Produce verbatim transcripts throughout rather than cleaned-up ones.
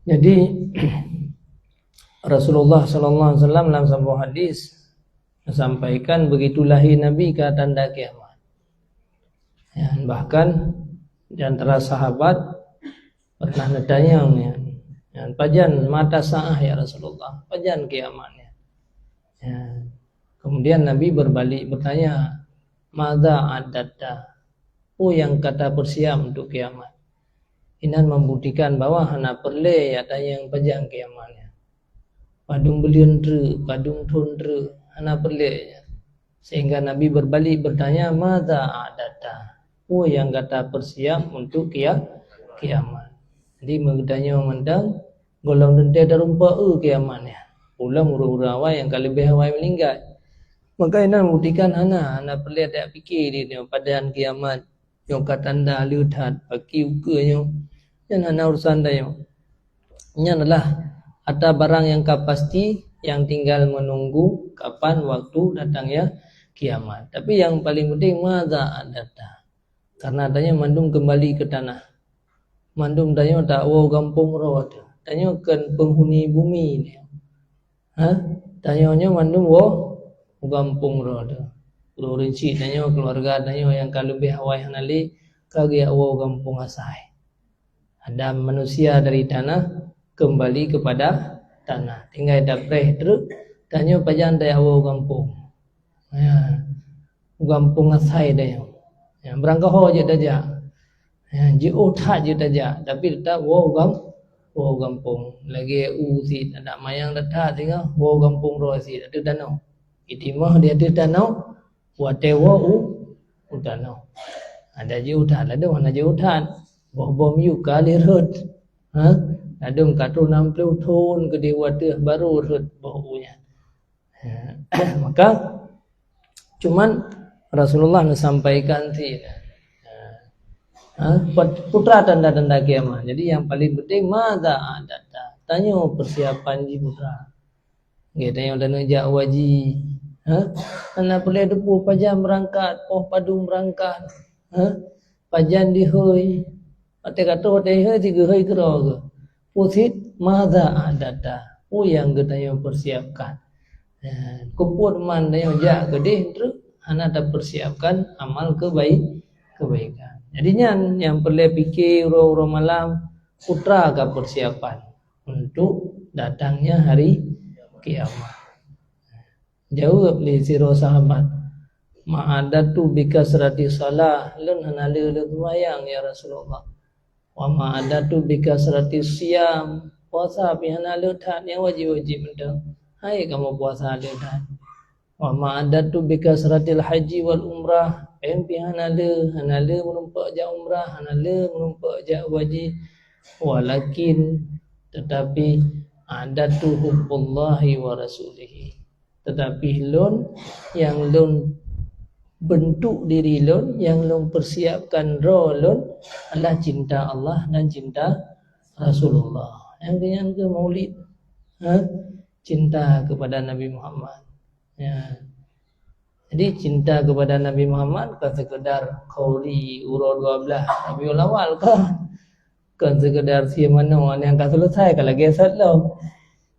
Jadi Rasulullah sallallahu alaihi wasallam lam saboh hadis sampaikan begitu lahé Nabi ka tanda kiamat. Ya, bahkan di antara sahabat pernah neutanyong, ya, ya, "Pajan mata saah, ya Rasulullah? Pajan kiamat nyan?" Ya. Kemudian Nabi berbalik bertanya, "Madza a'datta?" Peue nyang ka tapeusiap untuk kiamat? Inan membuktikan bahwa hana peureulée ya tanyong pajan kiamat nyan. Padum buleuen treuk, padum thon treuk, hana peureulée. Sehingga Nabi berbalik bertanya, "Madza a'datta?" Peue nyang ka tapeusiap untuk kia-, kiamat? Jadi, meugeutanyoe mantong, gohlom teuntée tarumpok eu kiamat nyan. Ulôn ureuëng-ureuëng awai nyang ka leubeh awai meuninggai. Maka inan membuktikan hana, hana peureulée tapike di nyoe pajan kiamat nyoe ka tanda le that, baki ukeue nyoe. Nyan hana urusan tanyoe. Nyan adalah ata barang nyang ka pasti, nyang tinggal menunggu kapan waktu datangnya kiamat. Tapi nyang paling penting, madza a'datta? Karena tanyoe mandum kembali ke tanah. Mandum tanyoe tawoe gampông droe teuh. Tanyoe kon penghuni bumi nyoe. Ha? Tanyoe nyoe mandum woe u gampông droe teuh. Ureuëng-ureuëng chik tanyoe, keluarga tanyoe nyang ka leubeh awai hana lé, ka geujak woe u gampông asai. Adam manusia dari tanah kembali kepada tanah. Tinggai tapreh treuk, tanyoe pajan tajak woe u gampông. Ya. U gampông asai tanyoe. Ya, beurangkaho jeuet tajak. Ya, jiôh that jeuet tajak, tapi teutap woe u gam-, woe u gampông. Lagée u cit, adak manyang that-that singoh, woe u gampông droe cit, ateueh tanoh. Itimoh di ateueh tanoh, watée woe u, u tanoh. Ada jiôh that, ladôm hana jiôh that. Boh bom yue ka lé rhot. Ha? Ladôm ka troh nam ploh thon keudeh watée barô rhot boh u nyan. Ya. Maka, cuman Rasulullah neusampaikan cit, ha, put-, putra tanda-tanda kiamat. Jadi, nyang paling penting, madza a'datta? Tanyoe persiapan jih putra. Nggih, tanyoe taneuk jak u haji, ha? Hana peureulée teupeue pajan beurangkat, poh padum beurangkat, ha? Pajan jihôi, watée ka troh watée jihôi, jigeuhôi keudroe geuh. Peue cit, madza a'datta? Peue nyang geutanyoe persiapkan? Eh, keupeue teuma tanyoe jak keudeh treuk hana tapersiapkan amal kebai-, kebaikan. Jadi nyan nyang peureulée pike uroe-uroe malam, putra ka persiapan untuk datangnya hari kiamat. Jaweueb lé sidroe sahabat, "Ma a'dadtu bi kasrati shalah, lôn hana le lôn seumayang, ya Rasulullah. Wa ma a'dadtu bi kasrati shiyam, puasa pih hana le that nyang wajéb-wajéb mantong. Hai kamoe puasa le that. Wa ma a'dadtu bi kasratil haji wal umrah, péng pih hana le, hana le meurumpok jak umrah, hana le meurumpok jak haji. Walakin, tetapi, a'dadtu hubballahi wa rasulihi." Tetapi lôn, nyang lôn bentuk diri lôn, nyang lôn persiapkan droe lôn adalah cinta Allah dan cinta Rasulullah. Nyang keu nyan keuh maulid, ha? Cinta kepada Nabi Muhammad. Ya. Jadi, cinta kepada Nabi Muhammad bukan sekedar khauri uroe dua belas Rabiul Awal, kon. Kon sekedar sie manoe nyang ka selesai, ka lagée sot lom.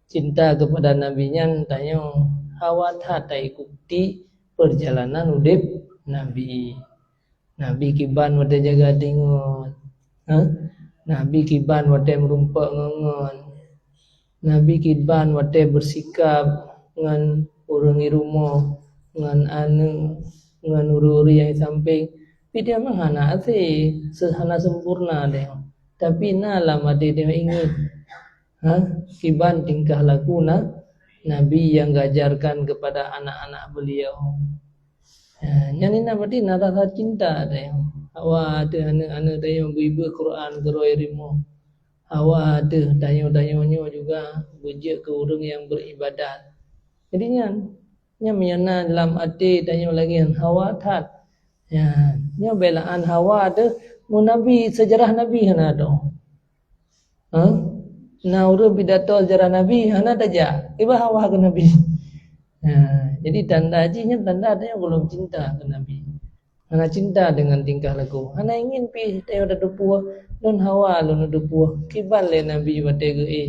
Cinta kepada Nabi nyan tanyoe hawa that taikuti perjalanan udeb Nabi. Nabi kiban watée jaga até ngon, ha? Nabi kiban watée meurumpok ngon, ngon. Nabi kiban watée beusikab ngon ureuëng i rumoh, ngon aneuëk, ngon ureuëng-ureuëng nyang i sampéng. Tapi dia memang hana até, se-, hana sempurna dia. Tapi na lam até dia ingat, ha? Kiban tingkah laku na, Nabi nyang geuajarkan kepada anak-anak beliau. Ha, nyan inan berarti na rasa cinta tanyoe. Hawa ateueh aneuëk-aneuëk tanyoe geuibeue Quran keudroe rumoh. Hawa ateueh tanyoe-tanyoe nyoe juga beujeuet keu ureuëng nyang beuribadat. Jadi nyan, nyan meunyoe na lam até tanyoe lagée nyan hawa that. Ya, nyoe beulaan hawa ateueh meunabi, sejarah Nabi hana teuh. Ha? Na ureuëng pidato sejarah Nabi hana tajak, iba hawa keu Nabi. Ha, jadi tanda jih nyan tanda tanyoe gohlom cinta keu Nabi. Hana cinta deungon tingkah laku. Hana ingin pih tanyoe tateupeue, lôn hawa lôn tateupeue. Kiban lé Nabi watée geuéh.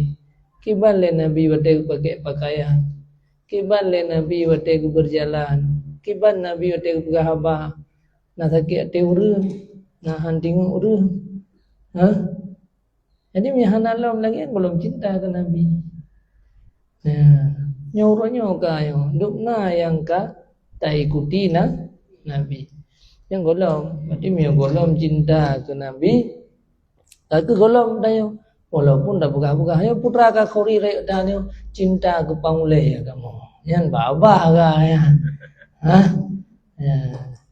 Kiban lé Nabi watée geupakée pakaian. Kiban lé Nabi watée geubeurjalan. Kiban Nabi watée geupeugah haba. Na sakét até ureuëng, na han tingoe ureuëng. Ha? Jadi, meunyoe hana lom lagée nyan, gohlom cinta keu Nabi. Nah, nyoe uroe nyoe ka nyoe, dum na nyang ka taikuti na, Nabi. Nyang gohlom, berarti meunyoe gohlom cinta keu Nabi, ka keuh gohlom tanyoe. Walaupun tapeugah-peugah, "Nyoe putra ka khuri rayeuk tanyoe, cinta keu panguléh agama." Nyan babah ka nyan. Hah? Ya,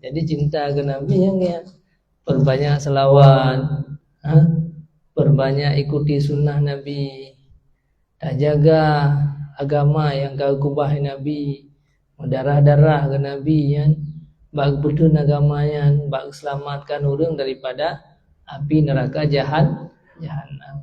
jadi cinta keu Nabi nyang nyan. Perbanyak selawat, ha? Perbanyak ikuti sunnah Nabi. Tajaga agama nyang ka geukubah Nabi. Meudarah-darah keu Nabi nyan bak geupeutheun agama nyan, bak geuseulamatkan ureuëng daripada api neuraka jahan-, jahannam.